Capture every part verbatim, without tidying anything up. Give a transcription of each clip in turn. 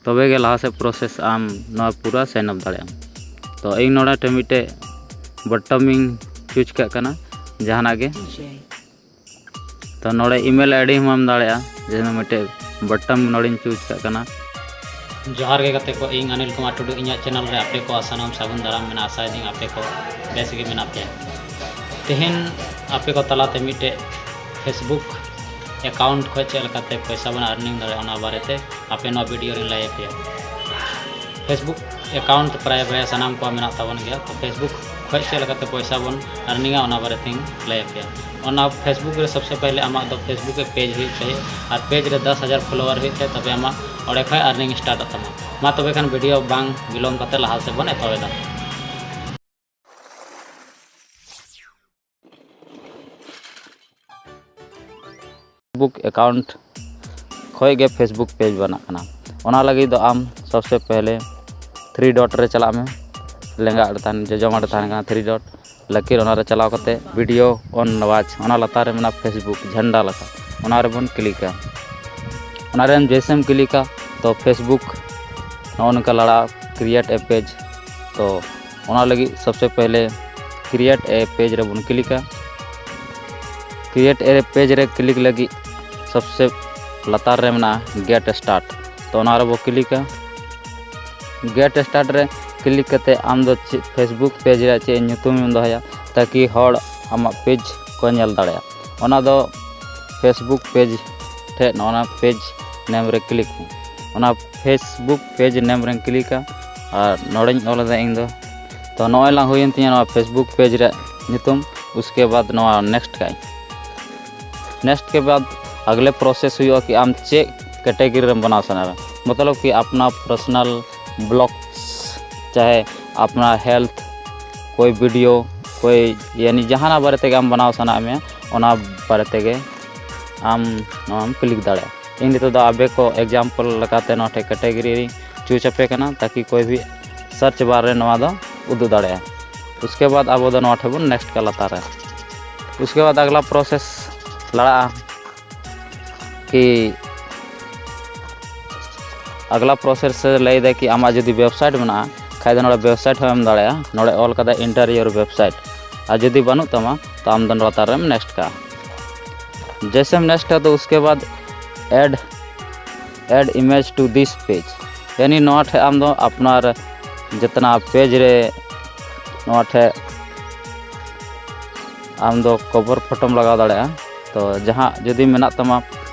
ᱛᱚᱵᱮ ᱜᱮ ᱞᱟᱦᱟ ᱥᱮᱫ ᱯᱨᱚᱥᱮᱥ ᱟᱢ ᱱᱚᱣᱟ ᱯᱩᱨᱟᱹ ᱥᱮᱱ ᱟᱯ ᱫᱟᱲᱮᱭᱟᱜᱼᱟ᱾ ᱛᱚ ᱤᱧ ᱱᱚᱰᱮ ᱴᱷᱮᱱ ᱢᱤᱫᱴᱮᱡ ᱵᱚᱴᱚᱢ ᱤᱧ ᱪᱩᱡᱽ ᱠᱟᱜ ᱠᱟᱱᱟ, ᱡᱟᱦᱟᱱᱟᱜ ᱜᱮ᱾ ᱛᱚ ᱱᱚᱰᱮ ᱤᱢᱮᱞ ᱟᱭᱰᱤ ᱦᱚᱸᱢ ᱮᱢ ᱫᱟᱲᱮᱭᱟᱜᱼᱟ, ᱡᱮ ᱢᱤᱫᱴᱮᱡ ᱵᱚᱴᱚᱢ ᱱᱚᱰᱮᱧ ᱪᱩᱡᱽ ᱠᱟᱜ ᱠᱟᱱᱟ᱾ ᱡᱚᱦᱟᱨ ᱜᱮ ᱜᱟᱛᱮ ᱠᱚ, ᱤᱧ ᱟᱱᱤᱞ ᱠᱩᱢᱟᱨ ᱴᱩᱰᱩ, ᱤᱧᱟᱹᱜ ᱪᱮᱱᱮᱞ ᱨᱮ ᱟᱯᱮ ᱠᱚᱣᱟᱜ ᱥᱟᱱᱟᱢ ᱥᱟᱹᱜᱩᱱ ᱫᱟᱨᱟᱢ ᱢᱮᱱᱟᱜᱼᱟ᱾ ᱟᱥᱟᱭᱮᱫᱟᱹᱧ ᱟᱯᱮ ᱠᱚ ᱵᱮᱥ ᱜᱮ ᱢᱮᱱᱟᱜ ᱯᱮᱭᱟ᱾ ᱛᱮᱦᱮᱧ ᱟᱯᱮ ᱠᱚ ᱛᱟᱞᱟᱛᱮ ᱢᱤᱫᱴᱮᱡ Facebook ᱮᱠᱟᱣᱩᱱᱴ ᱠᱷᱚᱱ ᱪᱮᱫ ᱞᱮᱠᱟᱛᱮ ᱯᱚᱭᱥᱟ ᱵᱚᱱ ᱟᱨᱱᱤᱝ ᱫᱟᱲᱮᱭᱟᱜᱼᱟ, ᱚᱱᱟ ᱵᱟᱨᱮᱛᱮ ᱟᱯᱮ ᱱᱚᱣᱟ ᱵᱷᱤᱰᱤᱭᱳ ᱨᱤᱧ ᱞᱟᱹᱭ ᱟᱯᱮᱭᱟ᱾ Facebook ᱮᱠᱟᱣᱩᱱᱴ ᱯᱨᱟᱭ ᱯᱨᱟᱭ ᱥᱟᱱᱟᱢ ᱠᱚᱣᱟᱜ ᱢᱮᱱᱟᱜ ᱛᱟᱵᱚᱱ ᱜᱮᱭᱟ᱾ ᱛᱚ Facebook ᱠᱷᱚᱱ ᱪᱮᱫ ᱞᱮᱠᱟᱛᱮ ᱯᱚᱭᱥᱟ ᱵᱚᱱ ᱟᱨᱱᱤᱝᱟ, ᱚᱱᱟ ᱵᱟᱨᱮᱛᱮᱧ ᱞᱟᱹᱭ ᱟᱯᱮᱭᱟ᱾ ᱚᱱᱟ Facebook ᱨᱮ ᱥᱚᱵᱥᱮ ᱯᱮᱦᱞᱮ ᱟᱢᱟᱜ ᱫᱚ Facebook ᱨᱮ ᱯᱮᱡᱽ ᱦᱩᱭᱩᱜ ᱪᱟᱦᱤᱭᱮ, ᱟᱨ ᱯᱮᱡᱽ ᱨᱮ ᱫᱚᱥ ᱦᱟᱡᱟᱨ ᱯᱷᱚᱞᱳᱣᱟᱨ ᱦᱩᱭᱩᱜ ᱪᱟᱦᱤᱭᱮ, ᱛᱚᱵᱮ ᱟᱢᱟᱜ ᱚᱸᱰᱮ ᱠᱷᱚᱱ ᱟᱨᱱᱤᱝ ᱥᱴᱟᱨᱴᱚᱜ ᱛᱟᱢᱟ᱾ ᱢᱟ ᱛᱚᱵᱮ ᱠᱷᱟᱱ ᱵᱷᱤᱰᱤᱭᱳ ᱵᱟᱝ ᱵᱤᱞᱚᱢ ᱠᱟᱛᱮ ᱞᱟᱦᱟ ᱥᱮᱫ ᱵᱚᱱ ᱮᱛᱚᱦᱚᱵ ᱮᱫᱟ᱾ Facebook ᱮᱠᱟᱣᱩᱱᱴ ᱠᱷᱚᱱ ᱜᱮ Facebook ᱯᱮᱡᱽ ᱵᱮᱱᱟᱜ ᱠᱟᱱᱟ᱾ ᱚᱱᱟ ᱞᱟᱹᱜᱤᱫ ᱫᱚ ᱟᱢ ᱥᱚᱵᱥᱮ ᱯᱮᱦᱞᱮ ᱛᱷᱨᱤ ᱰᱚᱴ ᱨᱮ ᱪᱟᱞᱟᱜ ᱢᱮ᱾ ᱞᱮᱸᱜᱟ ᱟᱲᱮ ᱛᱟᱦᱮᱱ, ᱡᱚᱡᱚᱢ ᱟᱲᱮ ᱛᱟᱦᱮᱱ ᱠᱟᱱᱟ ᱛᱷᱨᱤ ᱰᱚᱴ, ᱞᱟᱹᱠᱤᱨ ᱚᱱᱟ ᱨᱮ ᱪᱟᱞᱟᱣ ᱠᱟᱛᱮ ᱵᱷᱤᱰᱤᱭᱳ ᱚᱱ ᱣᱟᱪ, ᱚᱱᱟ ᱞᱟᱛᱟᱨ ᱨᱮ ᱢᱮᱱᱟᱜᱼᱟ Facebook ᱡᱷᱟᱱᱰᱟ ᱞᱮᱠᱟ, ᱚᱱᱟ ᱨᱮᱵᱚᱱ ᱠᱞᱤᱠᱟ᱾ ᱚᱱᱟ ᱨᱮ ᱡᱮᱥᱮᱢ ᱠᱞᱤᱠᱟ ᱛᱚ Facebook ᱱᱚᱜᱼᱚ ᱱᱚᱝᱠᱟ ᱞᱟᱲᱟᱜᱼᱟ, ᱠᱨᱤᱭᱮᱴ ᱮ ᱯᱮᱡᱽ᱾ ᱛᱚ ᱚᱱᱟ ᱞᱟᱹᱜᱤᱫ ᱥᱚᱵᱥᱮ ᱯᱮᱦᱞᱮ ᱠᱨᱤᱭᱮᱴ ᱮ ᱯᱮᱡᱽ ᱨᱮᱵᱚᱱ ᱠᱞᱤᱠᱟ᱾ ᱠᱨᱤᱭᱮᱴ ᱮ ᱯᱮᱡᱽ ᱨᱮ ᱠᱞᱤᱠ ᱞᱟᱹᱜᱤᱫ ᱥᱚᱵᱥᱮ ᱞᱟᱛᱟᱨ ᱨᱮ ᱢᱮᱱᱟᱜᱼᱟ ᱜᱮᱴ ᱥᱴᱟᱨᱴ, ᱛᱚ ᱚᱱᱟ ᱨᱮᱵᱚ ᱠᱞᱤᱠᱟ᱾ ᱜᱮᱴ ᱥᱴᱟᱨᱴ ᱨᱮ ᱠᱞᱤᱠ ᱠᱟᱛᱮ ᱟᱢ ᱫᱚ ᱪᱮᱫ Facebook ᱯᱮᱡᱽ ᱨᱮᱭᱟᱜ ᱪᱮᱫ ᱧᱩᱛᱩᱢ ᱮᱢ ᱫᱚᱦᱚᱭᱟ, ᱛᱟᱠᱤ ᱦᱚᱲ ᱟᱢᱟᱜ ᱯᱮᱡᱽ ᱠᱚ ᱧᱮᱞ ᱫᱟᱲᱮᱭᱟᱜᱼᱟ᱾ ᱚᱱᱟ ᱫᱚ Facebook ᱯᱮᱡᱽ ᱴᱷᱮᱱ ᱱᱚᱜᱼᱚ ᱱᱟ ᱯᱮᱡᱽ ᱱᱮᱢ ᱨᱮ ᱠᱞᱤᱠ ᱢᱮ᱾ ᱚᱱᱟ Facebook ᱯᱮᱡᱽ ᱱᱮᱢ ᱨᱮᱧ ᱠᱞᱤᱠᱟ ᱟᱨ ᱱᱚᱰᱮᱧ ᱚᱞ ᱮᱫᱟ ᱤᱧ ᱫᱚ᱾ ᱛᱚ ᱱᱚᱜᱼᱚᱭ ᱞᱟᱝ ᱦᱩᱭᱮᱱ ᱛᱤᱧᱟᱹ ᱱᱚᱣᱟ Facebook ᱯᱮᱡᱽ ᱨᱮᱭᱟᱜ ᱧᱩᱛᱩᱢ᱾ ᱩᱥᱠᱮ ᱵᱟᱫ ᱱᱚᱣᱟ ᱱᱮᱠᱥᱴ ᱠᱟᱜ ᱟᱹᱧ᱾ ᱱᱮᱠᱥᱴ ᱠᱮ ᱵᱟᱫ ᱟᱜᱽᱞᱮ ᱯᱨᱚᱥᱮᱥ ᱦᱩᱭᱩᱜᱼᱟ ᱠᱤ ᱟᱢ ᱪᱮᱫ ᱠᱮᱴᱮᱜᱚᱨᱤ ᱨᱮᱢ ᱵᱮᱱᱟᱣ ᱥᱟᱱᱟᱭᱮᱫ ᱢᱮᱭᱟ, ᱢᱚᱛᱞᱚᱵ ᱠᱤ ᱟᱯᱱᱟ ᱯᱟᱨᱥᱚᱱᱟᱞ ᱵᱞᱚᱜᱥ, ᱪᱟᱦᱮ ᱟᱯᱱᱟ ᱦᱮᱞᱛᱷ, ᱠᱳᱭ ᱵᱷᱤᱰᱤᱭᱳ, ᱠᱳᱭ ᱭᱟᱱᱤ ᱡᱟᱦᱟᱱᱟᱜ ᱵᱟᱨᱮ ᱛᱮᱜᱮ ᱟᱢ ᱵᱮᱱᱟᱣ ᱥᱟᱱᱟᱭᱮᱫ ᱢᱮᱭᱟ, ᱚᱱᱟ ᱵᱟᱨᱮ ᱛᱮᱜᱮ ᱟᱢ ᱱᱚᱣᱟᱢ ᱠᱞᱤᱠ ᱫᱟᱲᱮᱭᱟᱜᱼᱟ᱾ ᱤᱧ ᱱᱤᱛᱚᱜ ᱫᱚ ᱟᱵᱮ ᱠᱚ ᱮᱠᱡᱟᱢᱯᱚᱞ ᱞᱮᱠᱟᱛᱮ ᱱᱚᱣᱟ ᱴᱷᱮᱱ ᱠᱮᱴᱮᱜᱚᱨᱤ ᱨᱤᱧ ᱪᱩᱡᱽ ᱟᱯᱮ ᱠᱟᱱᱟ, ᱛᱟᱠᱤ ᱠᱳᱭ ᱵᱷᱤ ᱥᱟᱨᱪ ᱵᱟᱨ ᱨᱮ ᱱᱚᱣᱟ ᱫᱚ ᱩᱫᱩᱜ ᱫᱟᱲᱮᱭᱟᱜᱼᱟ᱾ ᱩᱥᱠᱮ ᱵᱟᱫ ᱟᱵᱚ ᱫᱚ ᱱᱚᱣᱟ ᱴᱷᱮᱱ ᱵᱚᱱ ᱱᱮᱠᱥᱴ ᱠᱟᱜᱼᱟ ᱞᱟᱛᱟᱨ ᱨᱮ᱾ ᱩᱥᱠᱮ ᱵᱟᱫ ᱟᱜᱽᱞᱟ ᱯᱨᱚᱥᱮᱥ ᱞᱟᱲᱟᱜᱼᱟ ᱠᱤ ᱟᱜᱽᱞᱟ ᱯᱨᱚᱥᱮᱥ ᱞᱟᱹᱭ ᱫᱟᱭ ᱠᱤ ᱟᱢᱟᱜ ᱡᱩᱫᱤ ᱣᱮᱵᱽᱥᱟᱭᱤᱴ ᱢᱮᱱᱟᱜᱼᱟ ᱠᱷᱟᱡ ᱫᱚ ᱱᱚᱰᱮ ᱣᱮᱵᱽᱥᱟᱭᱤᱴ ᱦᱚᱸ ᱮᱢ ᱫᱟᱲᱮᱭᱟᱜᱼᱟ᱾ ᱱᱚᱰᱮ ᱚᱞ ᱠᱟᱫᱟᱭ enter your website, ᱟᱨ ᱡᱩᱫᱤ ᱵᱟᱹᱱᱩᱜ ᱛᱟᱢᱟ ᱛᱚ ᱟᱢ ᱫᱚ ᱞᱟᱛᱟᱨ ᱨᱮᱢ ᱱᱮᱠᱥᱴ ᱠᱟᱜᱼᱟ᱾ ᱡᱮᱥᱮᱢ ᱱᱮᱠᱥᱴ ᱠᱟᱜᱼᱟ ᱛᱚ ᱩᱥᱠᱮ ᱵᱟᱫ add add image to this page, ᱭᱟᱱᱤ ᱱᱚᱣᱟ ᱴᱷᱮᱡ ᱟᱢ ᱫᱚ ᱟᱯᱱᱟᱨ ᱡᱮᱛᱱᱟ ᱯᱮᱡᱽ ᱨᱮ ᱱᱚᱣᱟ ᱴᱷᱮᱡ ᱟᱢ ᱫᱚ ᱠᱚᱵᱷᱟᱨ ᱯᱷᱳᱴᱳᱢ ᱞᱟᱜᱟᱣ ᱫᱟᱲᱮᱭᱟᱜᱼᱟ᱾ ᱛᱚ ᱡᱟᱦᱟᱸ ᱡᱩᱫᱤ ᱢᱮᱱᱟᱜ ᱛᱟᱢᱟ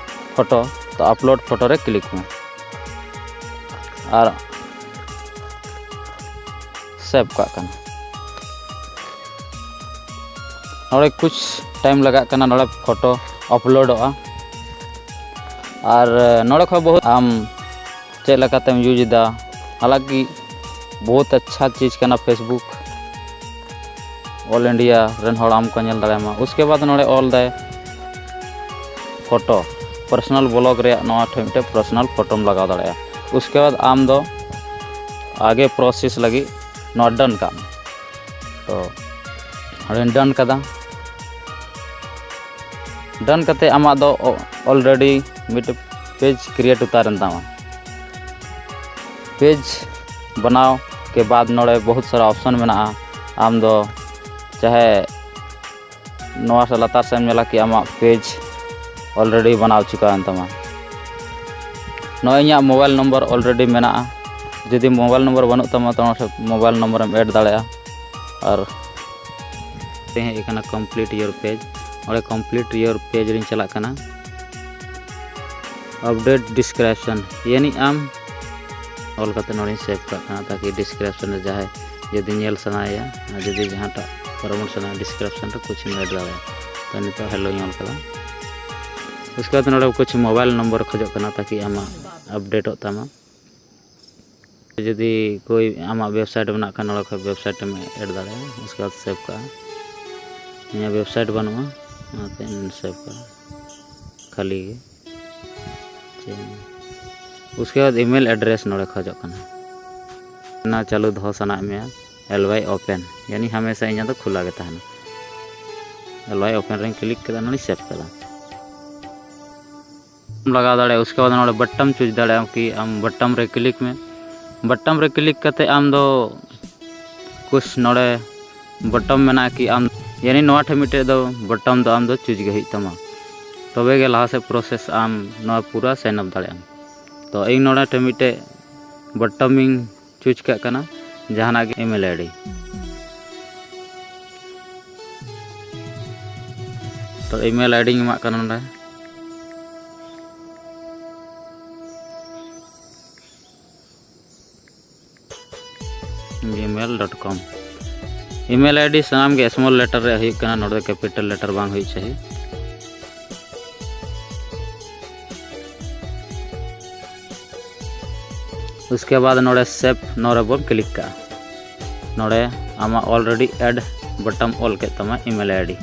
ᱯᱷᱳᱴᱳ, ᱛᱚ ᱟᱯᱞᱳᱰ ᱯᱷᱳᱴᱳ ᱨᱮ ᱠᱞᱤᱠ ᱢᱮ ᱟᱨ ᱥᱮᱵᱷ ᱠᱟᱜ ᱠᱟᱱᱟ᱾ ᱱᱚᱰᱮ ᱠᱩᱪ ᱴᱟᱭᱤᱢ ᱞᱟᱜᱟᱜ ᱠᱟᱱᱟ ᱱᱚᱰᱮ ᱯᱷᱳᱴᱳ ᱟᱯᱞᱳᱰᱚᱜᱼᱟ᱾ ᱟᱨ ᱱᱚᱰᱮ ᱠᱷᱚᱡ ᱵᱚᱦᱩᱛ ᱟᱢ ᱪᱮᱫ ᱞᱮᱠᱟᱛᱮᱢ ᱤᱭᱩᱡᱽ ᱮᱫᱟ, ᱦᱟᱞᱟᱸᱠᱤ ᱵᱚᱦᱩᱛ ᱟᱪᱪᱷᱟ ᱪᱤᱡᱽ ᱠᱟᱱᱟ ᱯᱷᱮᱥᱵᱩᱠ᱾ ᱚᱞ ᱤᱱᱰᱤᱭᱟ ᱨᱮᱱ ᱦᱚᱲ ᱟᱢ ᱠᱚ ᱧᱮᱞ ᱫᱟᱲᱮᱭᱟᱢᱟ᱾ ᱩᱥᱠᱮ ᱵᱟᱫ ᱱᱚᱰᱮ ᱚᱞ ᱫᱟᱭ ᱯᱷᱳᱴᱳ, ᱯᱟᱨᱥᱚᱱᱟᱞ ᱵᱞᱚᱜ ᱨᱮᱭᱟᱜ ᱱᱚᱣᱟ ᱴᱷᱮᱱ ᱢᱤᱫᱴᱮᱱ ᱯᱟᱨᱥᱚᱱᱟᱞ ᱯᱷᱳᱴᱳᱢ ᱞᱟᱜᱟᱣ ᱫᱟᱲᱮᱭᱟᱜᱼᱟ᱾ ᱩᱥᱠᱮ ᱵᱟᱫ ᱟᱢ ᱫᱚ ᱟᱜᱮ ᱯᱨᱚᱥᱮᱥ ᱞᱟᱹᱜᱤᱫ ᱱᱚᱣᱟ ᱰᱟᱱ ᱠᱟᱜ ᱢᱮ᱾ ᱛᱚ ᱱᱚᱰᱮᱧ ᱰᱟᱱ ᱠᱟᱫᱟ᱾ ᱰᱟᱱ ᱠᱟᱛᱮ ᱟᱢᱟᱜ ᱫᱚ ᱚᱞᱨᱮᱰᱤ ᱢᱤᱫᱴᱮᱱ ᱯᱮᱡᱽ ᱠᱨᱤᱭᱮᱴ ᱩᱛᱟᱹᱨᱮᱱ ᱛᱟᱢᱟ᱾ ᱯᱮᱡᱽ ᱵᱮᱱᱟᱣ ᱠᱮ ᱵᱟᱫ ᱱᱚᱰᱮ ᱵᱚᱦᱩᱛ ᱥᱟᱨᱟ ᱚᱯᱥᱚᱱ ᱢᱮᱱᱟᱜᱼᱟ᱾ ᱟᱢ ᱫᱚ ᱪᱟᱦᱮ ᱱᱚᱣᱟ ᱥᱮ ᱞᱟᱛᱟᱨ ᱥᱮᱫ ᱮᱢ ᱧᱮᱞᱟ ᱠᱤ ᱟᱢᱟᱜ ᱯᱮᱡᱽ ᱚᱞᱨᱮᱰᱤ ᱵᱮᱱᱟᱣ ᱪᱩᱠᱟᱣᱮᱱ ᱛᱟᱢᱟ᱾ ᱱᱚᱜᱼᱚᱭ ᱤᱧᱟᱹᱜ ᱢᱳᱵᱟᱭᱤᱞ ᱱᱚᱢᱵᱚᱨ ᱚᱞᱨᱮᱰᱤ ᱢᱮᱱᱟᱜᱼᱟ᱾ ᱡᱩᱫᱤ ᱢᱳᱵᱟᱭᱤᱞ ᱱᱚᱢᱵᱚᱨ ᱵᱟᱹᱱᱩᱜ ᱛᱟᱢᱟ ᱛᱚ ᱱᱚᱣᱟ ᱢᱳᱵᱟᱭᱤᱞ ᱱᱚᱢᱵᱚᱨᱮᱢ ᱮᱰ ᱫᱟᱲᱮᱭᱟᱜᱼᱟ᱾ ᱟᱨ ᱦᱮᱡ ᱟᱠᱟᱱᱟ complete your page᱾ ᱚᱸᱰᱮ complete your page ᱨᱤᱧ ᱪᱟᱞᱟᱜ ᱠᱟᱱᱟ᱾ Update description ᱭᱟᱱᱤ ᱟᱢ ᱚᱞ ᱠᱟᱛᱮ ᱱᱚᱰᱮᱧ ᱥᱮᱵᱷ ᱠᱟᱜ ᱠᱟᱱᱟ, ᱛᱟᱠᱤ ᱰᱤᱥᱠᱨᱤᱯᱥᱚᱱ ᱨᱮ ᱡᱟᱦᱟᱸᱭ ᱡᱩᱫᱤ ᱧᱮᱞ ᱥᱟᱱᱟᱭᱮᱭᱟ ᱟᱨ ᱡᱩᱫᱤ ᱡᱟᱦᱟᱸᱴᱟᱜ ᱯᱨᱚᱢᱳᱴ ᱥᱟᱱᱟᱭᱟ ᱰᱤᱥᱠᱨᱤᱯᱥᱚᱱ ᱨᱮ ᱠᱩᱪ ᱮᱢ ᱮᱰ ᱫᱟᱲᱮᱭᱟᱜᱼᱟ᱾ ᱛᱚ ᱱᱤᱛᱚᱜ ᱦᱮᱞᱳᱧ ᱚᱞ ᱠᱟᱫᱟ᱾ ᱩᱥᱠᱮ ᱵᱟᱫ ᱱᱚᱰᱮ ᱠᱩᱪ ᱢᱳᱵᱟᱭᱤᱞ ᱱᱚᱢᱵᱚᱨ ᱠᱷᱚᱡᱚᱜ ᱠᱟᱱᱟ ᱛᱟᱠᱤ ᱟᱢᱟᱜ ᱟᱯᱰᱮᱴᱚᱜ ᱛᱟᱢᱟ᱾ ᱡᱩᱫᱤ ᱠᱳᱭ ᱟᱢᱟᱜ ᱣᱮᱵᱽᱥᱟᱭᱤᱴ ᱢᱮᱱᱟᱜ ᱠᱷᱟᱱ ᱱᱚᱰᱮ ᱠᱷᱚᱡ ᱣᱮᱵᱽᱥᱟᱭᱤᱴ ᱮᱢ ᱮᱰ ᱫᱟᱲᱮᱭᱟᱜᱼᱟ᱾ ᱩᱥᱠᱮ ᱵᱟᱫ ᱥᱮᱵᱷ ᱠᱟᱜᱼᱟ᱾ ᱤᱧᱟᱹᱜ ᱣᱮᱵᱽᱥᱟᱭᱤᱴ ᱵᱟᱹᱱᱩᱜᱼᱟ, ᱚᱱᱟᱛᱮ ᱤᱧ ᱥᱮᱵᱷ ᱠᱟᱜᱼᱟ ᱠᱷᱟᱹᱞᱤ ᱜᱮ᱾ ᱪᱮᱫ ᱩᱥᱠᱮ ᱵᱟᱫ ᱤᱢᱮᱞ ᱮᱰᱨᱮᱥ ᱱᱚᱰᱮ ᱠᱷᱚᱡᱚᱜ ᱠᱟᱱᱟ᱾ ᱚᱱᱟ ᱪᱟᱹᱞᱩ ᱫᱚᱦᱚ ᱥᱟᱱᱟᱭᱮᱫ ᱢᱮᱭᱟ, ᱮᱞ ᱣᱟᱭ ᱳᱯᱮᱱ, ᱭᱟᱱᱤ ᱦᱟᱢᱮᱥᱟ ᱤᱧᱟᱹᱜ ᱫᱚ ᱠᱷᱩᱞᱟ ᱜᱮ ᱛᱟᱦᱮᱱᱟ᱾ ᱮᱞ ᱣᱟᱭ ᱳᱯᱮᱱ ᱨᱮᱧ ᱠᱞᱤᱠ ᱠᱮᱫᱟ, ᱱᱚᱰᱮᱧ ᱥᱮᱵᱷ ᱠᱮᱫᱟ᱾ ᱞᱟᱜᱟᱣ ᱫᱟᱲᱮᱭᱟᱜᱼᱟ᱾ ᱩᱥᱠᱮ ᱵᱟᱫ ᱱᱚᱰᱮ ᱵᱚᱴᱚᱢ ᱪᱩᱡᱽ ᱫᱟᱲᱮᱭᱟᱜᱼᱟᱢ ᱠᱤ ᱟᱢ ᱵᱚᱴᱚᱢ ᱨᱮ ᱠᱞᱤᱠ ᱢᱮ᱾ ᱵᱚᱴᱚᱢ ᱨᱮ ᱠᱞᱤᱠ ᱠᱟᱛᱮ ᱟᱢ ᱫᱚ ᱠᱩᱪ ᱱᱚᱰᱮ ᱵᱚᱴᱚᱢ ᱢᱮᱱᱟᱜᱼᱟ ᱠᱤ ᱟᱢ, ᱭᱟᱱᱤ ᱱᱚᱣᱟ ᱴᱷᱮᱱ ᱢᱤᱫᱴᱮᱡ ᱫᱚ ᱵᱚᱴᱚᱢ ᱫᱚ ᱟᱢ ᱫᱚ ᱪᱩᱡᱽ ᱜᱮ ᱦᱩᱭᱩᱜ ᱛᱟᱢᱟ, ᱛᱚᱵᱮ ᱜᱮ ᱞᱟᱦᱟ ᱥᱮᱫ ᱯᱨᱚᱥᱮᱥ ᱟᱢ ᱱᱚᱣᱟ ᱯᱩᱨᱟᱹ ᱥᱟᱭᱤᱱ ᱟᱯ ᱫᱟᱲᱮᱭᱟᱜ ᱟᱢ᱾ ᱛᱚ ᱤᱧ ᱱᱚᱰᱮ ᱴᱷᱮᱱ ᱢᱤᱫᱴᱮᱡ ᱵᱚᱴᱚᱢ ᱤᱧ ᱪᱩᱡᱽ ᱠᱟᱜ ᱠᱟᱱᱟ, ᱡᱟᱦᱟᱱᱟᱜ ᱜᱮ ᱤᱢᱮᱞ ᱟᱭᱰᱤ᱾ ᱛᱚ ᱤᱢᱮᱞ ᱟᱭᱰᱤᱧ ᱮᱢᱟᱜ ᱠᱟᱱᱟ ᱱᱚᱰᱮ᱾ Gmail dot com. Email ID ᱥᱟᱱᱟᱢ ᱜᱮ ᱥᱢᱚᱞ ᱞᱮᱴᱟᱨ ᱨᱮ ᱦᱩᱭᱩᱜ ᱠᱟᱱᱟ, ᱱᱚᱰᱮ ᱫᱚ ᱠᱮᱯᱤᱴᱟᱞ ᱞᱮᱴᱟᱨ ᱵᱟᱝ ᱦᱩᱭᱩᱜ ᱪᱟᱹᱦᱤ᱾ ᱩᱥᱠᱮ ᱵᱟᱫ ᱱᱚᱰᱮ ᱥᱮᱵᱷ ᱱᱚᱣᱟ ᱨᱮᱵᱚᱱ ᱠᱞᱤᱠ ᱠᱟᱜᱼᱟ᱾ ᱱᱚᱰᱮ ᱟᱢᱟᱜ ᱚᱞᱨᱮᱰᱤ ᱮᱰ ᱵᱚᱴᱚᱢ ᱚᱞ ᱠᱮᱫ ᱛᱟᱢᱟ ᱤᱢᱮᱞ ᱟᱭᱰᱤ᱾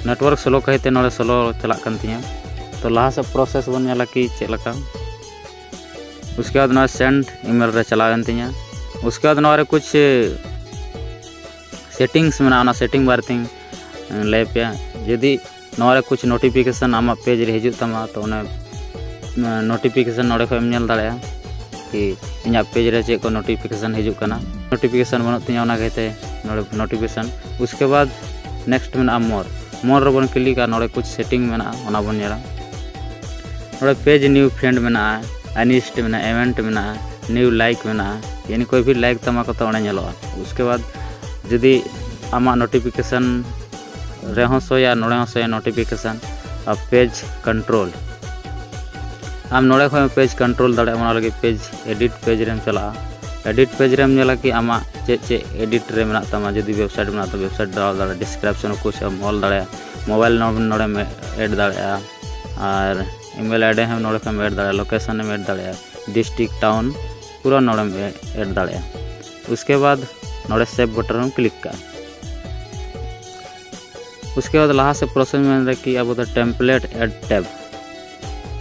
ᱱᱮᱴᱣᱟᱨᱠ ᱥᱞᱳ ᱠᱷᱟᱹᱛᱤᱨ ᱛᱮ ᱱᱚᱰᱮ ᱥᱞᱳ ᱪᱟᱞᱟᱜ ᱠᱟᱱ ᱛᱤᱧᱟᱹ᱾ ᱛᱚ ᱞᱟᱦᱟ ᱥᱮᱫ ᱯᱨᱚᱥᱮᱥ ᱵᱚᱱ ᱧᱮᱞᱟ ᱠᱤ ᱪᱮᱫ ᱞᱮᱠᱟ᱾ ᱩᱥᱠᱮ ᱵᱟᱫ ᱱᱚᱣᱟ ᱥᱮᱱᱰ ᱤᱢᱮᱞ ᱨᱮ ᱪᱟᱞᱟᱣ ᱮᱱ ᱛᱤᱧᱟᱹ᱾ ᱩᱥᱠᱮ ᱵᱟᱫ ᱱᱚᱣᱟ ᱨᱮ ᱠᱩᱪ ᱥᱮᱴᱤᱝᱥ ᱢᱮᱱᱟᱜᱼᱟ, ᱚᱱᱟ ᱥᱮᱴᱤᱝ ᱵᱟᱨᱮ ᱛᱤᱧ ᱞᱟᱹᱭ ᱟᱯᱮᱭᱟ᱾ ᱡᱩᱫᱤ ᱱᱚᱣᱟ ᱨᱮ ᱠᱩᱪ ᱱᱳᱴᱤᱯᱷᱤᱠᱮᱥᱚᱱ ᱟᱢᱟᱜ ᱯᱮᱡᱽ ᱨᱮ ᱦᱤᱡᱩᱜ ᱛᱟᱢᱟ, ᱛᱚ ᱚᱱᱮ ᱱᱳᱴᱤᱯᱷᱤᱠᱮᱥᱚᱱ ᱱᱚᱰᱮ ᱠᱷᱚᱱ ᱮᱢ ᱧᱮᱞ ᱫᱟᱲᱮᱭᱟᱜᱼᱟ ᱠᱤ ᱤᱧᱟᱹᱜ ᱯᱮᱡᱽ ᱨᱮ ᱪᱮᱫ ᱠᱚ ᱱᱳᱴᱤᱯᱷᱤᱠᱮᱥᱚᱱ ᱦᱤᱡᱩᱜ ᱠᱟᱱᱟ᱾ ᱱᱳᱴᱤᱯᱷᱤᱠᱮᱥᱚᱱ ᱵᱟᱹᱱᱩᱜ ᱛᱤᱧᱟᱹ, ᱚᱱᱟ ᱠᱷᱟᱹᱛᱤᱨ ᱱᱚᱰᱮ ᱱᱳᱴᱤᱯᱷᱤᱠᱮᱥᱚᱱ᱾ ᱩᱥᱠᱮ ᱵᱟᱫ ᱱᱮᱠᱥᱴ ᱢᱮᱱᱟᱜᱼᱟ ᱢᱳᱨ᱾ ᱢᱳᱨ ᱨᱮᱵᱚᱱ ᱠᱞᱤᱠᱟ, ᱱᱚᱰᱮ ᱠᱩᱪ ᱥᱮᱴᱤᱝ ᱢᱮᱱᱟᱜᱼᱟ, ᱚᱱᱟ ᱵᱚᱱ ᱧᱮᱞᱟ᱾ ᱱᱚᱰᱮ ᱯᱮᱡᱽ ᱱᱤᱭᱩ ᱯᱷᱨᱮᱱᱰ ᱢᱮᱱᱟᱜᱼᱟ, ᱟᱱᱤᱥᱴ ᱢᱮᱱᱟᱜᱼᱟ, ᱤᱵᱷᱮᱱᱴ ᱢᱮᱱᱟᱜᱼᱟ, ᱱᱤᱭᱩ ᱞᱟᱭᱤᱠ ᱢᱮᱱᱟᱜᱼᱟ, ᱭᱟᱱᱤ ᱠᱳᱭ ᱵᱷᱤ ᱞᱟᱭᱤᱠ ᱛᱟᱢᱟ ᱠᱚ ᱛᱚ ᱚᱸᱰᱮ ᱧᱮᱞᱚᱜᱼᱟ᱾ ᱩᱥᱠᱮ ᱵᱟᱫ ᱡᱩᱫᱤ ᱟᱢᱟᱜ ᱱᱳᱴᱤᱯᱷᱤᱠᱮᱥᱚᱱ ᱨᱮᱦᱚᱸ ᱥᱳᱭᱟ, ᱱᱚᱰᱮ ᱦᱚᱸ ᱥᱳᱭᱟ ᱱᱳᱴᱤᱯᱷᱤᱠᱮᱥᱚᱱ᱾ ᱟᱨ ᱯᱮᱡᱽ ᱠᱚᱱᱴᱨᱳᱞ, ᱟᱢ ᱱᱚᱰᱮ ᱠᱷᱚᱱ ᱯᱮᱡᱽ ᱠᱚᱱᱴᱨᱳᱞ ᱫᱟᱲᱮᱭᱟᱜᱼᱟ᱾ ᱚᱱᱟ ᱞᱟᱹᱜᱤᱫ ᱯᱮᱡᱽ ᱮᱰᱤᱴ ᱯᱮᱡᱽ ᱨᱮᱢ ᱪᱟᱞᱟᱜᱼᱟ᱾ ᱮᱰᱤᱴ ᱯᱮᱡᱽ ᱨᱮᱢ ᱧᱮᱞᱟ ᱠᱤ ᱟᱢᱟᱜ ᱪᱮᱫ ᱪᱮᱫ ᱮᱰᱤᱴ ᱨᱮ ᱢᱮᱱᱟᱜ ᱛᱟᱢᱟ᱾ ᱡᱩᱫᱤ ᱣᱮᱵᱥᱟᱭᱤᱴ ᱢᱮᱱᱟᱜ ᱛᱟᱢᱟ, ᱣᱮᱵᱥᱟᱭᱤᱴ ᱰᱟᱞᱟᱣ ᱫᱟᱲᱮᱭᱟᱜᱼᱟ, ᱰᱤᱥᱠᱨᱤᱯᱥᱚᱱ ᱠᱩᱪ ᱮᱢ ᱚᱞ ᱫᱟᱲᱮᱭᱟᱜᱼᱟ, ᱢᱳᱵᱟᱭᱤᱞ ᱱᱚᱢᱵᱚᱨ ᱱᱚᱰᱮᱢ ᱮᱰ ᱫᱟᱲᱮᱭᱟᱜᱼᱟ, ᱟᱨ ᱤᱢᱮᱞ ᱟᱭᱰᱤ ᱦᱚᱸ ᱱᱚᱰᱮ ᱠᱷᱚᱱ ᱮᱢ ᱮᱰ ᱫᱟᱲᱮᱭᱟᱜᱼᱟ, ᱞᱳᱠᱮᱥᱚᱱ ᱮᱢ ᱮᱰ ᱫᱟᱲᱮᱭᱟᱜᱼᱟ, ᱰᱤᱥᱴᱨᱤᱠᱴ, ᱴᱟᱣᱩᱱ ᱯᱩᱨᱟᱹ ᱱᱚᱰᱮᱢ ᱮᱰ ᱫᱟᱲᱮᱭᱟᱜᱼᱟ᱾ ᱩᱥᱠᱮ ᱵᱟᱫ ᱱᱚᱰᱮ ᱥᱮᱵᱷ ᱵᱚᱴᱚᱱ ᱨᱮᱢ ᱠᱞᱤᱠ ᱠᱟᱜᱼᱟ᱾ ᱩᱥᱠᱮ ᱵᱟᱫ ᱞᱟᱦᱟ ᱥᱮᱫ ᱯᱨᱚᱥᱮᱥ ᱢᱮᱱ ᱨᱮ ᱠᱤ ᱟᱵᱚ ᱫᱚ ᱴᱮᱢᱯᱞᱮᱴ ᱮᱰ ᱴᱮᱵᱽ,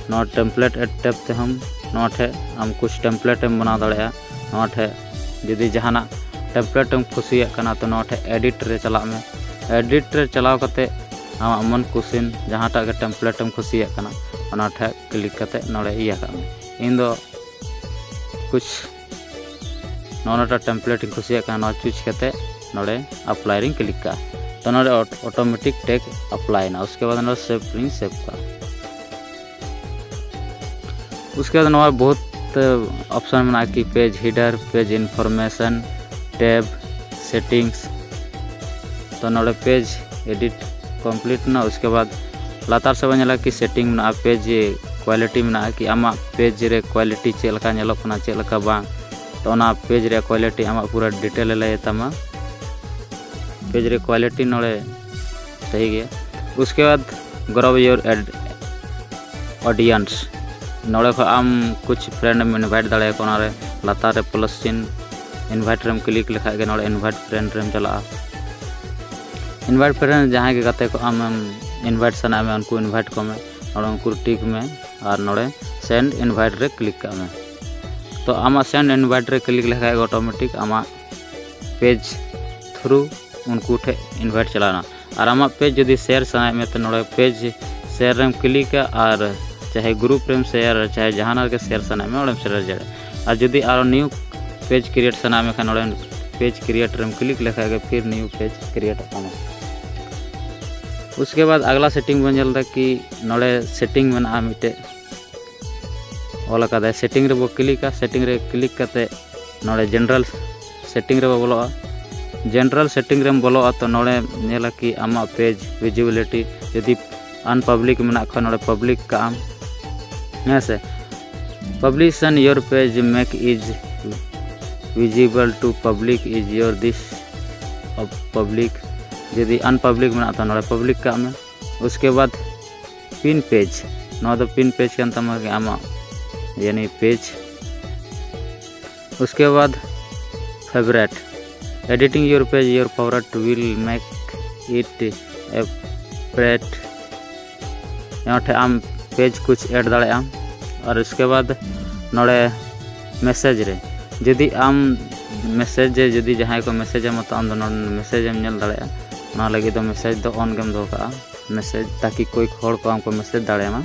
ᱱᱚᱣᱟ ᱴᱮᱢᱯᱞᱮᱴ ᱮᱰ ᱴᱮᱵᱽ ᱛᱮᱦᱚᱸ ᱱᱚᱣᱟ ᱴᱷᱮᱡ ᱟᱢ ᱠᱩᱪ ᱴᱮᱢᱯᱞᱮᱴ ᱮᱢ ᱵᱮᱱᱟᱣ ᱫᱟᱲᱮᱭᱟᱜᱼᱟ᱾ ᱱᱚᱣᱟ ᱴᱷᱮᱡ ᱡᱩᱫᱤ ᱡᱟᱦᱟᱱᱟᱜ ᱴᱮᱢᱯᱞᱮᱴ ᱮᱢ ᱠᱩᱥᱤᱭᱟᱜ ᱠᱟᱱᱟ, ᱛᱚ ᱱᱚᱣᱟ ᱴᱷᱮᱡ ᱮᱰᱤᱴ ᱨᱮ ᱪᱟᱞᱟᱜ ᱢᱮ᱾ edit ᱨᱮ ᱪᱟᱞᱟᱣ ᱠᱟᱛᱮ ᱟᱢᱟᱜ ᱢᱚᱱ ᱠᱩᱥᱤᱱ ᱡᱟᱦᱟᱸᱴᱟᱜ ᱜᱮ template ᱮᱢ ᱠᱩᱥᱤᱭᱟᱜ ᱠᱟᱱᱟ, ᱚᱱᱟ ᱴᱷᱮᱱ click ᱠᱟᱛᱮ ᱱᱚᱰᱮ ᱤᱭᱟᱹ ᱠᱟᱜ ᱢᱮ᱾ ᱤᱧ ᱫᱚ ᱠᱩᱪ ᱱᱚᱜᱼᱚ ᱱᱚᱣᱟᱴᱟᱜ template ᱤᱧ ᱠᱩᱥᱤᱭᱟᱜ ᱠᱟᱱᱟ, ᱱᱚᱣᱟ choose ᱠᱟᱛᱮ ᱱᱚᱰᱮ apply ᱨᱤᱧ click ᱠᱟᱜᱼᱟ᱾ ᱛᱚ ᱱᱚᱰᱮ automatic tag apply ᱮᱱᱟ᱾ ᱩᱥᱠᱮ ᱵᱟᱫ ᱱᱚᱰᱮ save ᱨᱤᱧ save ᱠᱟᱜᱼᱟ᱾ ᱩᱥᱠᱮ ᱵᱟᱫ ᱱᱚᱣᱟ ᱵᱚᱦᱩᱛ option ᱢᱮᱱᱟᱜᱼᱟ ᱠᱤ page header, page information, tab, settings᱾ ᱛᱚ ᱱᱚᱰᱮ page edit complete ᱮᱱᱟ᱾ ᱩᱥᱠᱮ ᱵᱟᱫ ᱞᱟᱛᱟᱨ ᱥᱮᱫ ᱵᱚᱱ ᱧᱮᱞᱟ ᱠᱤ setting ᱢᱮᱱᱟᱜᱼᱟ, page quality ᱢᱮᱱᱟᱜᱼᱟ ᱠᱤ ᱟᱢᱟᱜ page ᱨᱮ quality ᱪᱮᱫ ᱞᱮᱠᱟ ᱧᱮᱞᱚᱜ ᱠᱟᱱᱟ, ᱪᱮᱫ ᱞᱮᱠᱟ ᱵᱟᱝ᱾ ᱛᱚ ᱚᱱᱟ page ᱨᱮᱭᱟᱜ quality ᱟᱢᱟᱜ ᱯᱩᱨᱟᱹ detail ᱮ ᱞᱟᱹᱭ ᱛᱟᱢᱟ᱾ Page ᱨᱮ quality ᱱᱚᱰᱮ ᱥᱟᱹᱦᱤ ᱜᱮᱭᱟ᱾ ᱩᱥᱠᱮ ᱵᱟᱫ grow your ad audience᱾ ᱱᱚᱰᱮ ᱠᱷᱚᱱ ᱟᱢ ᱠᱩᱪ friend ᱮᱢ invite ᱫᱟᱲᱮᱭᱟᱠᱚᱣᱟ᱾ ᱚᱱᱟᱨᱮ ᱞᱟᱛᱟᱨ ᱨᱮ plus ᱪᱤᱱ invite ᱨᱮᱢ click ᱞᱮᱠᱷᱟᱡ ᱜᱮ ᱱᱚᱰᱮ invite friend ᱨᱮᱢ ᱪᱟᱞᱟᱜᱼᱟ᱾ Invite friend ᱡᱟᱦᱟᱸᱭ ᱜᱮ ᱜᱟᱛᱮ ᱠᱚ ᱟᱢᱮᱢ invite ᱥᱟᱱᱟᱭᱮᱫ ᱢᱮᱭᱟ, ᱩᱱᱠᱩ invite ᱠᱚᱢᱮ᱾ ᱱᱚᱰᱮ ᱩᱱᱠᱩ tick ᱢᱮ ᱟᱨ ᱱᱚᱰᱮ send invite ᱨᱮ click ᱠᱟᱜ ᱢᱮ᱾ ᱛᱚ ᱟᱢᱟᱜ send invite ᱨᱮ click ᱞᱮᱠᱷᱟᱡ ᱜᱮ automatic ᱟᱢᱟᱜ page through ᱩᱱᱠᱩ ᱴᱷᱮᱱ invite ᱪᱟᱞᱟᱣᱱᱟ᱾ ᱟᱨ ᱟᱢᱟᱜ page ᱡᱩᱫᱤ share ᱥᱟᱱᱟᱭᱮᱫ ᱢᱮᱭᱟ, ᱛᱚ ᱱᱚᱰᱮ page share ᱨᱮᱢ click ᱟ ᱟᱨ ᱪᱟᱦᱮ group ᱨᱮᱢ share, ᱪᱟᱦᱮ ᱡᱟᱦᱟᱱᱟᱜ ᱨᱮᱜᱮ share ᱥᱟᱱᱟᱭᱮᱫ ᱢᱮᱭᱟ, ᱚᱸᱰᱮᱢ share ᱫᱟᱲᱮᱭᱟᱜᱼᱟ᱾ ᱟᱨ ᱡᱩᱫᱤ ᱟᱨᱚ new page create ᱥᱟᱱᱟᱭᱮᱫ ᱢᱮᱠᱷᱟᱱ, ᱱᱚᱰᱮ page create ᱨᱮᱢ click ᱞᱮᱠᱷᱟᱡ ᱜᱮ ᱯᱷᱤᱨ new page create ᱚᱜ ᱛᱟᱢᱟ᱾ ᱩᱥᱠᱮ ᱵᱟᱫ ᱟᱜᱽᱞᱟ setting ᱵᱚᱱ ᱧᱮᱞ ᱮᱫᱟ ᱠᱤ ᱱᱚᱰᱮ setting ᱢᱮᱱᱟᱜᱼᱟ ᱢᱤᱫᱴᱮᱡ, ᱚᱞ ᱟᱠᱟᱫᱟᱭ᱾ Setting ᱨᱮᱵᱚ click ᱟ᱾ Setting ᱨᱮ click ᱠᱟᱛᱮ ᱱᱚᱰᱮ general setting ᱨᱮᱵᱚ ᱵᱚᱞᱚᱜᱼᱟ᱾ General setting ᱨᱮᱢ ᱵᱚᱞᱚᱜᱼᱟ, ᱛᱚ ᱱᱚᱰᱮ ᱧᱮᱞᱟ ᱠᱤ ᱟᱢᱟᱜ page visibility ᱡᱩᱫᱤ unpublic ᱢᱮᱱᱟᱜ ᱠᱷᱟᱱ ᱱᱚᱰᱮ public ᱠᱟᱜ ᱟᱢ, ᱦᱮᱸ ᱥᱮ᱾ Publish and your page make is visible to public is your this public᱾ ᱡᱩᱫᱤ unpublic ᱢᱮᱱᱟᱜ ᱛᱟᱢᱟ, ᱱᱚᱰᱮ public ᱠᱟᱜ ᱢᱮ᱾ ᱩᱥᱠᱮ ᱵᱟᱫ pin page, ᱱᱚᱣᱟ ᱫᱚ pin page ᱠᱟᱱ ᱛᱟᱢᱟ ᱟᱢᱟᱜ ᱭᱟᱱᱤ page᱾ ᱩᱥᱠᱮ ᱵᱟᱫ favorite, editing your page, your favorite will make it a favorite᱾ ᱱᱚᱣᱟ ᱴᱷᱮᱱ ᱟᱢ page ᱠᱩᱪ add ᱫᱟᱲᱮᱭᱟᱜ ᱟᱢ᱾ ᱟᱨ ᱩᱥᱠᱮ ᱵᱟᱫ ᱱᱚᱰᱮ message ᱨᱮ ᱡᱩᱫᱤ ᱟᱢ message ᱨᱮ ᱡᱩᱫᱤ ᱡᱟᱦᱟᱸᱭ ᱠᱚ message ᱟᱢᱟ, ᱛᱚ ᱟᱢ ᱫᱚ ᱱᱚᱰᱮ message ᱮᱢ ᱧᱮᱞ ᱫᱟᱲᱮᱭᱟᱜᱼᱟ᱾ ᱚᱱᱟ ᱞᱟᱹᱜᱤᱫ ᱫᱚ ᱢᱮᱥᱮᱡᱽ ᱫᱚ ᱚᱱ ᱜᱮᱢ ᱫᱚᱦᱚ ᱠᱟᱜᱼᱟ᱾ ᱢᱮᱥᱮᱡᱽ ᱛᱟᱠᱤ ᱠᱚᱭᱮᱠ ᱦᱚᱲ ᱠᱚ ᱟᱢ ᱠᱚ ᱢᱮᱥᱮᱡᱽ ᱫᱟᱲᱮᱭᱟᱢᱟ᱾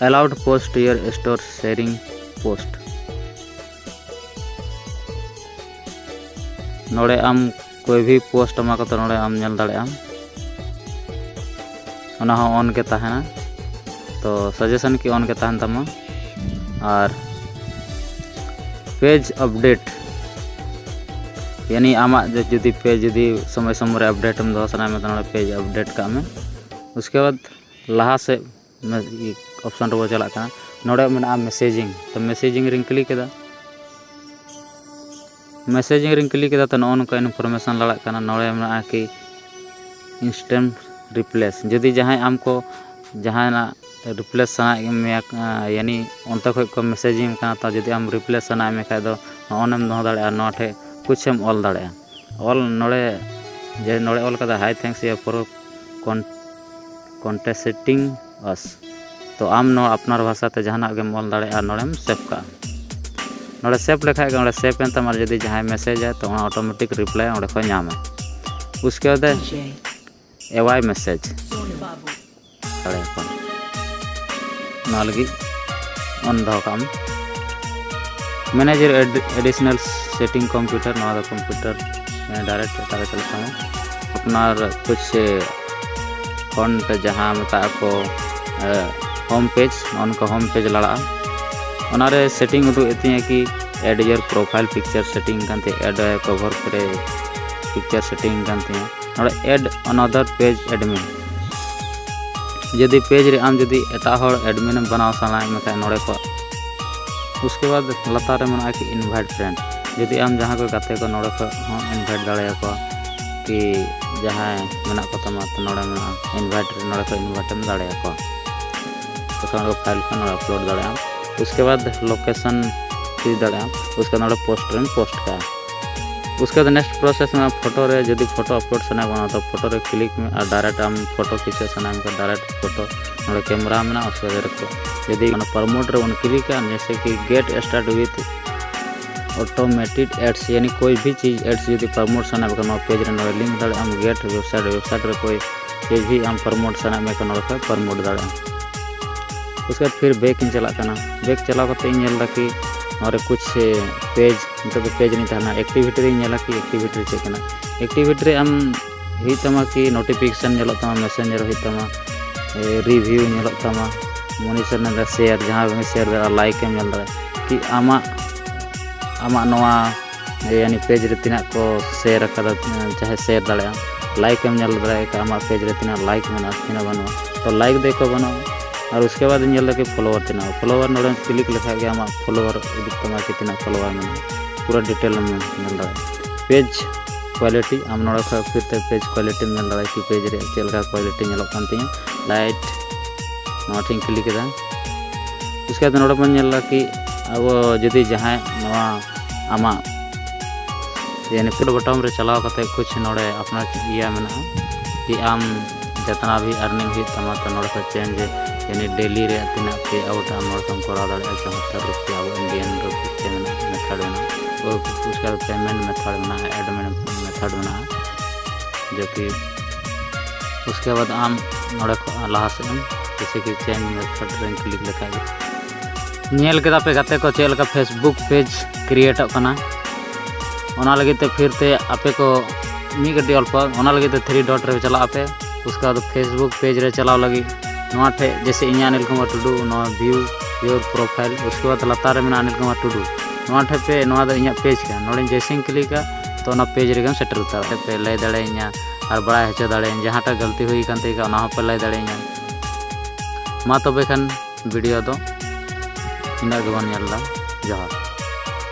Allowed post your store sharing post᱾ ᱱᱚᱰᱮ ᱟᱢ ᱠᱚᱭ ᱵᱷᱤ ᱯᱳᱥᱴ ᱮᱢᱟ ᱠᱟᱛᱮ ᱱᱚᱰᱮ ᱟᱢ ᱧᱮᱞ ᱫᱟᱲᱮᱭᱟᱜ ᱟᱢ, ᱚᱱᱟ ᱦᱚᱸ ᱚᱱ ᱜᱮ ᱛᱟᱦᱮᱱᱟ᱾ ᱛᱚ ᱥᱟᱡᱮᱥᱚᱱ ᱠᱤ ᱚᱱ ᱜᱮ ᱛᱟᱦᱮᱱ ᱛᱟᱢᱟ᱾ ᱟᱨ ᱯᱮᱡᱽ ᱟᱯᱰᱮᱴ, ᱭᱟᱱᱤ ᱟᱢᱟᱜ ᱡᱩᱫᱤ ᱯᱮᱡᱽ ᱡᱩᱫᱤ ᱥᱚᱢᱚᱭ ᱥᱚᱢᱚᱭ ᱨᱮ ᱟᱯᱰᱮᱴ ᱮᱢ ᱫᱚᱦᱚ ᱥᱟᱱᱟᱭᱮᱫ ᱢᱮ, ᱛᱚ ᱱᱚᱰᱮ ᱯᱮᱡᱽ ᱟᱯᱰᱮᱴ ᱠᱟᱜ ᱢᱮ᱾ ᱩᱥᱠᱮ ᱵᱟᱫ ᱞᱟᱦᱟ ᱥᱮᱫ ᱚᱯᱥᱚᱱ ᱨᱮᱵᱚ ᱪᱟᱞᱟᱜ ᱠᱟᱱᱟ᱾ ᱱᱚᱰᱮ ᱢᱮᱱᱟᱜᱼᱟ ᱢᱮᱥᱮᱡᱤᱝ, ᱛᱚ ᱢᱮᱥᱮᱡᱤᱝ ᱨᱤᱧ ᱠᱞᱤᱠ ᱠᱮᱫᱟ᱾ ᱢᱮᱥᱮᱡᱤᱝ ᱨᱤᱧ ᱠᱞᱤᱠ ᱠᱮᱫᱟ, ᱛᱚ ᱱᱚᱜᱼᱚ ᱱᱚᱝᱠᱟ ᱤᱱᱯᱷᱚᱨᱢᱮᱥᱚᱱ ᱞᱟᱲᱟᱜ ᱠᱟᱱᱟ᱾ ᱱᱚᱰᱮ ᱢᱮᱱᱟᱜᱼᱟ ᱠᱤ ᱤᱱᱥᱴᱮᱱᱴ ᱨᱤᱯᱞᱮᱥ, ᱡᱩᱫᱤ ᱡᱟᱦᱟᱸᱭ ᱟᱢ ᱠᱚ ᱡᱟᱦᱟᱱᱟᱜ ᱨᱤᱯᱞᱮᱥ ᱥᱟᱱᱟᱭᱮᱫ ᱢᱮᱭᱟ, ᱭᱟᱱᱤ ᱚᱱᱛᱮ ᱠᱷᱚᱱ ᱠᱚ ᱢᱮᱥᱮᱡᱤᱝ ᱠᱟᱱᱟ, ᱛᱚ ᱡᱩᱫᱤ ᱟᱢ ᱨᱤᱯᱞᱮᱥ ᱥᱟᱱᱟᱭᱮᱫ ᱢᱮ ᱠᱷᱟᱡ ᱫᱚ ᱱᱚᱜᱼᱚ ᱱᱚᱰᱮᱢ ᱫᱚᱦᱚ ᱫᱟᱲᱮᱭᱟᱜᱼᱟ᱾ ᱱᱚᱣᱟ ᱴᱷᱮᱡ ᱠᱩᱪ ᱮᱢ ᱚᱞ ᱫᱟᱲᱮᱭᱟᱜᱼᱟ᱾ ᱚᱞ ᱱᱚᱰᱮ ᱡᱮ ᱱᱚᱰᱮ ᱚᱞ ᱠᱟᱫᱟ, "Hi, thanks for con contacting us", ᱛᱚ ᱟᱢ ᱱᱚᱣᱟ ᱟᱯᱱᱟᱨ ᱵᱷᱟᱥᱟ ᱛᱮ ᱡᱟᱦᱟᱱᱟᱜ ᱜᱮᱢ ᱚᱞ ᱫᱟᱲᱮᱭᱟᱜᱼᱟ᱾ ᱱᱚᱰᱮᱢ ᱥᱮᱵᱷ ᱠᱟᱜᱼᱟ᱾ ᱱᱚᱰᱮ ᱥᱮᱵᱷ ᱞᱮᱠᱷᱟᱡ ᱜᱮ ᱚᱸᱰᱮ ᱥᱮᱵᱷ ᱮᱱ ᱛᱟᱢᱟ, ᱟᱨ ᱡᱩᱫᱤ ᱡᱟᱦᱟᱸᱭ ᱢᱮᱥᱮᱡᱟᱭ ᱛᱚ ᱚᱱᱟ ᱚᱴᱳᱢᱮᱴᱤᱠ ᱨᱤᱯᱞᱟᱭ ᱚᱸᱰᱮ ᱠᱷᱚᱱ ᱧᱟᱢᱟ᱾ ᱩᱥᱠᱮ ᱵᱟᱫ ᱮ ᱣᱟᱭ ᱢᱮᱥᱮᱡᱽ ᱫᱟᱲᱮᱭᱟᱠᱚᱣᱟ᱾ ᱱᱚᱣᱟ ᱞᱟᱹᱜᱤᱫ ᱚᱱ ᱫᱚᱦᱚ ᱠᱟᱜ ᱢᱮ᱾ Manage additional setting computer, ᱱᱚᱣᱟ ᱫᱚ ᱠᱚᱢᱯᱤᱭᱩᱴᱟᱨ ᱰᱟᱭᱨᱮᱠᱴ ᱮᱴᱟᱜ ᱨᱮ ᱪᱟᱞᱟᱜ ᱛᱟᱢᱟ᱾ ᱟᱯᱱᱟᱨ ᱠᱩᱪ ᱯᱷᱚᱱᱴ ᱡᱟᱦᱟᱸ ᱢᱮᱛᱟᱜ ᱟᱠᱚ ᱦᱳᱢ ᱯᱮᱡᱽ, ᱱᱚᱜᱼᱚ ᱱᱚᱝᱠᱟ ᱦᱳᱢ ᱯᱮᱡᱽ ᱞᱟᱲᱟᱜᱼᱟ᱾ ᱚᱱᱟᱨᱮ ᱥᱮᱴᱤᱝ ᱩᱫᱩᱜ ᱮᱫ ᱛᱤᱧᱟᱹ ᱠᱤ add your profile picture setting ᱠᱟᱱ ᱛᱤᱧᱟᱹ, add cover photo picture setting ᱠᱟᱱ ᱛᱤᱧᱟᱹ᱾ ᱱᱚᱰᱮ add another page admin, ᱡᱩᱫᱤ ᱯᱮᱡᱽ ᱨᱮ ᱟᱢ ᱡᱩᱫᱤ ᱮᱴᱟᱜ ᱦᱚᱲ ᱮᱰᱢᱤᱱ ᱮᱢ ᱵᱮᱱᱟᱣ ᱥᱟᱱᱟᱭᱮᱫ ᱢᱮᱠᱷᱟᱱ ᱱᱚᱰᱮ ᱠᱷᱚᱱ᱾ ᱩᱥᱠᱮ ᱵᱟᱫ ᱞᱟᱛᱟᱨ ᱨᱮ ᱢᱮᱱᱟᱜᱼᱟ ᱠᱤ invite friend, ᱡᱩᱫᱤ ᱟᱢ ᱡᱟᱦᱟᱸ ᱠᱚ ᱜᱟᱛᱮ ᱠᱚ ᱱᱚᱰᱮ ᱠᱷᱚᱱ ᱦᱚᱸ ᱤᱱᱵᱷᱟᱭᱤᱴ ᱫᱟᱲᱮᱭᱟᱠᱚᱣᱟ ᱠᱤ ᱡᱟᱦᱟᱸᱭ ᱢᱮᱱᱟᱜ ᱠᱚ ᱛᱟᱢᱟ, ᱛᱚ ᱱᱚᱰᱮ ᱢᱮᱱᱟᱜᱼᱟ ᱤᱱᱵᱷᱟᱭᱤᱴ, ᱱᱚᱰᱮ ᱠᱷᱚᱱ ᱤᱱᱵᱷᱟᱭᱤᱴ ᱮᱢ ᱫᱟᱲᱮᱭᱟᱠᱚᱣᱟ᱾ ᱛᱚᱠᱷᱚᱱ ᱚᱸᱰᱮ ᱯᱷᱟᱭᱤᱞ ᱠᱷᱚᱱ ᱱᱚᱰᱮ ᱟᱯᱞᱳᱰ ᱫᱟᱲᱮᱭᱟᱜᱼᱟᱢ᱾ ᱩᱥᱠᱮ ᱵᱟᱫ ᱞᱳᱠᱮᱥᱚᱱ ᱪᱮᱧᱡᱽ ᱫᱟᱲᱮᱭᱟᱜᱼᱟᱢ᱾ ᱩᱥᱠᱮ ᱵᱟᱫ ᱱᱚᱰᱮ ᱯᱳᱥᱴ ᱨᱮᱢ ᱯᱳᱥᱴ ᱠᱟᱜᱼᱟ᱾ ᱩᱥᱠᱮ ᱵᱟᱫ ᱱᱮᱠᱥᱴ ᱯᱨᱚᱥᱮᱥ ᱢᱮᱱᱟᱜᱼᱟ, ᱯᱷᱳᱴᱳ ᱨᱮ ᱡᱩᱫᱤ ᱯᱷᱳᱴᱳ ᱟᱯᱞᱳᱰ ᱥᱟᱱᱟᱭᱮᱫ ᱵᱚᱱᱟ ᱛᱚ ᱯᱷᱳᱴᱳ ᱨᱮ ᱠᱞᱤᱠ ᱢᱮ ᱟᱨ ᱰᱟᱭᱨᱮᱠᱴ ᱟᱢ ᱯᱷᱳᱴᱳ ᱠᱷᱤᱪᱟᱹᱣ ᱥᱟᱱᱟᱭᱮᱫ ᱢᱮᱠᱷᱟᱱ ᱰᱟᱭᱨᱮᱠᱴ ᱯᱷᱳᱴᱳ ᱱᱚᱰᱮ ᱠᱮᱢᱨᱟ ᱢᱮᱱᱟᱜᱼᱟ, ᱩᱥᱠᱮ ᱵᱟᱫ ᱨᱮᱠᱚ ᱡᱩᱫᱤ ᱚᱱᱟ ᱯᱨᱚᱢᱳᱴ ᱨᱮᱵᱚᱱ ᱠᱞᱤᱠᱟ, ᱡᱮᱭᱥᱮ ᱠᱤ get start with automated ads, यानी कोई भी चीज़ ads ᱡᱩᱫᱤ promote ᱥᱟᱱᱟ ᱢᱮ ᱠᱷᱟᱱ ᱱᱚᱣᱟ page ᱨᱮ ᱱᱚᱰᱮ link ᱫᱟᱲᱮᱭᱟᱜ ᱟᱢ, get website, website ᱨᱮ ᱠᱚᱭ ᱪᱤᱡᱽ ᱵᱷᱤ ᱟᱢ promote ᱥᱟᱱᱟ ᱢᱮ ᱠᱷᱟᱱ ᱱᱚᱰᱮ ᱠᱷᱚᱱ promote ᱫᱟᱲᱮᱭᱟᱜᱼᱟ᱾ ᱩᱥᱠᱮ ᱵᱟᱫ ᱯᱷᱤᱨ back ᱤᱧ ᱪᱟᱞᱟᱜ ᱠᱟᱱᱟ᱾ Back ᱪᱟᱞᱟᱣ ᱠᱟᱛᱮ ᱤᱧ ᱧᱮᱞ ᱮᱫᱟ ᱠᱤ ᱱᱚᱣᱟ ᱨᱮ ᱠᱩᱪᱷ page, ᱱᱤᱛᱚᱜ ᱫᱚ page ᱨᱤᱧ ᱛᱟᱦᱮᱱᱟ, activity ᱨᱤᱧ ᱧᱮᱞᱟ ᱠᱤ activity ᱨᱮ ᱪᱮᱫ ᱠᱟᱱᱟ᱾ Activity ᱨᱮ ᱟᱢ ᱦᱩᱭᱩᱜ ᱛᱟᱢᱟ ᱠᱤ notification ᱧᱮᱞᱚᱜ ᱛᱟᱢᱟ, messenger ᱦᱩᱭᱩᱜ ᱛᱟᱢᱟ, review ᱧᱮᱞᱚᱜ ᱛᱟᱢᱟ, ᱢᱚᱱᱤ ᱪᱮᱱᱮᱞ ᱨᱮ share, ᱡᱟᱦᱟᱸ ᱵᱮᱱ share ᱫᱟᱲᱮᱭᱟᱜᱼᱟ, like ᱮᱢ ᱧᱮᱞ ᱫᱟᱲᱮᱭᱟᱜᱼᱟ ᱠᱤ ᱟᱢᱟᱜ, ᱟᱢᱟᱜ ᱱᱚᱣᱟ ᱡᱮ ᱭᱟᱱᱤ page ᱨᱮ ᱛᱤᱱᱟᱹᱜ ᱠᱚ share ᱟᱠᱟᱫᱟ, ᱪᱟᱦᱮ share ᱫᱟᱲᱮᱭᱟᱜᱼᱟ, like ᱮᱢ ᱧᱮᱞ ᱫᱟᱲᱮᱭᱟᱜᱼᱟ ᱟᱢᱟᱜ page ᱨᱮ ᱛᱤᱱᱟᱹᱜ like ᱢᱮᱱᱟᱜᱼᱟ, ᱛᱤᱱᱟᱹᱜ ᱵᱟᱹᱱᱩᱜᱼᱟ᱾ ᱛᱚ like ᱫᱚ ᱠᱚ ᱵᱟᱹᱱᱩᱜᱼᱟ᱾ ᱟᱨ ᱩᱥᱠᱮ ᱵᱟᱫ ᱧᱮᱞ ᱫᱟ ᱠᱤ follower ᱛᱤᱱᱟᱹᱜ follower, ᱱᱚᱰᱮ click ᱞᱮᱠᱷᱟᱡ ᱜᱮ ᱟᱢᱟᱜ follower ᱩᱫᱩᱜ ᱛᱟᱢᱟ ᱠᱤ ᱛᱤᱱᱟᱹᱜ follower ᱢᱮᱱᱟᱜᱼᱟ, ᱯᱩᱨᱟᱹ detail ᱮᱢ ᱧᱮᱞ ᱫᱟᱲᱮᱭᱟᱜᱼᱟ᱾ Page quality, ᱟᱢ ᱱᱚᱰᱮ ᱠᱷᱚᱡ ᱯᱷᱤᱨ ᱛᱮ page quality ᱮᱢ ᱧᱮᱞ ᱫᱟᱲᱮᱭᱟᱜᱼᱟ ᱠᱤ page ᱨᱮ ᱪᱮᱫ ᱞᱮᱠᱟ quality ᱧᱮᱞᱚᱜ ᱠᱟᱱ ᱛᱤᱧᱟᱹ᱾ Light, ᱱᱚᱣᱟ ᱴᱷᱮᱱ click ᱮᱫᱟ᱾ ᱩᱥᱠᱮ ᱵᱟᱫ ᱱᱚᱰᱮ ᱵᱚᱱ ᱧᱮᱞ ᱫᱟ ᱠᱤ ᱟᱵᱚ ᱡᱩᱫᱤ ᱡᱟᱦᱟᱸᱭ ᱱᱚᱣᱟ ᱟᱢᱟᱜ ᱡᱮ ᱱᱤᱯᱷᱤᱞ ᱵᱚᱴᱚᱢ ᱨᱮ ᱪᱟᱞᱟᱣ ᱠᱟᱛᱮ ᱠᱩᱪᱷ ᱱᱚᱰᱮ ᱟᱯᱱᱟᱨ ᱤᱭᱟᱹ ᱢᱮᱱᱟᱜᱼᱟ ᱠᱤ ᱟᱢ ᱡᱟᱛᱱᱟ ᱵᱷᱤ earning ᱦᱩᱭᱩᱜ ᱛᱟᱢᱟ, ᱛᱚ ᱱᱚᱰᱮ ᱠᱷᱚᱡ change, ᱭᱟᱱᱤ daily ᱨᱮᱭᱟᱜ ᱛᱤᱱᱟᱹᱜ payout ᱟᱢ ᱱᱚᱰᱮ ᱠᱷᱚᱱ ᱠᱚᱨᱟᱣ ᱫᱟᱲᱮᱭᱟᱜᱼᱟ, ᱪᱚᱣᱦᱟᱛᱛᱚᱨ ᱨᱩᱯᱤᱭᱟ ᱟᱵᱚ Indian rupee ᱛᱮ ᱢᱮᱱᱟᱜᱼᱟ, method ᱢᱮᱱᱟᱜᱼᱟ᱾ ᱩᱥᱠᱮ ᱵᱟᱫ payment method ᱢᱮᱱᱟᱜᱼᱟ, add method ᱢᱮᱱᱟᱜᱼᱟ, ᱡᱮ ᱠᱤ ᱩᱥᱠᱮ ᱵᱟᱫ ᱟᱢ ᱱᱚᱰᱮ ᱠᱷᱚᱱ ᱞᱟᱦᱟ ᱥᱮᱫ ᱮᱢ ᱡᱮᱥᱮ ᱠᱤ change method ᱨᱮᱢ click ᱞᱮᱠᱷᱟᱡ ᱜᱮ ᱧᱮᱞ ᱠᱮᱫᱟ ᱯᱮ ᱜᱟᱛᱮ ᱠᱚ ᱪᱮᱫ ᱞᱮᱠᱟ Facebook page createᱚᱜ ᱠᱟᱱᱟ᱾ ᱚᱱᱟ ᱞᱟᱹᱜᱤᱫ ᱛᱮ ᱯᱷᱤᱨ ᱛᱮ ᱟᱯᱮ ᱠᱚ ᱢᱤᱫ ᱠᱟᱹᱴᱤᱡ ᱚᱞᱯᱚ ᱚᱱᱟ ᱞᱟᱹᱜᱤᱫ ᱛᱮ three dot ᱨᱮ ᱪᱟᱞᱟᱜ ᱟᱯᱮ᱾ ᱩᱥᱠᱮ ᱵᱟᱫ Facebook page ᱨᱮ ᱪᱟᱞᱟᱣ ᱞᱟᱹᱜᱤᱫ ᱱᱚᱣᱟ ᱴᱷᱮᱡ ᱡᱮᱥᱮ ᱤᱧᱟᱹᱜ ᱚᱱᱤᱞ ᱠᱩᱢᱟᱨ ᱴᱩᱰᱩ, ᱱᱚᱣᱟ view your profile, ᱩᱥᱠᱮ ᱵᱟᱫ ᱞᱟᱛᱟᱨ ᱨᱮ ᱢᱮᱱᱟᱜᱼᱟ ᱚᱱᱤᱞ ᱠᱩᱢᱟᱨ ᱴᱩᱰᱩ, ᱱᱚᱣᱟ ᱴᱷᱮᱡ ᱯᱮ, ᱱᱚᱣᱟ ᱫᱚ ᱤᱧᱟᱹᱜ page ᱠᱟᱱᱟ, ᱱᱚᱰᱮ ᱡᱮᱥᱮᱧ clickᱟ ᱛᱚ ᱚᱱᱟ page ᱨᱮᱜᱮᱢ ᱥᱮᱴᱮᱨ ᱩᱛᱟᱹᱨᱚᱜᱼᱟ᱾ ᱯᱮ ᱞᱟᱹᱭ ᱫᱟᱲᱮᱭᱟᱹᱧᱟ ᱟᱨ ᱵᱟᱲᱟᱭ ᱦᱚᱪᱚ ᱫᱟᱲᱮᱭᱟᱹᱧ, ᱡᱟᱦᱟᱸᱴᱟᱜ ᱜᱟᱹᱞᱛᱤ ᱦᱩᱭ ᱟᱠᱟᱱ ᱛᱤᱧ ᱠᱷᱟᱱ ᱚᱱᱟ ᱦᱚᱸᱯᱮ ᱞᱟᱹᱭ ᱫᱟᱲᱮᱭᱟᱹᱧᱟ᱾ ᱢᱟ ᱛᱚᱵᱮ ᱠᱷᱟᱱ video ᱫᱚ ᱤᱱᱟᱹᱜ ᱜᱮᱵᱚᱱ ᱧᱮᱞ ᱮᱫᱟ᱾ ᱡᱚᱦᱟᱨ᱾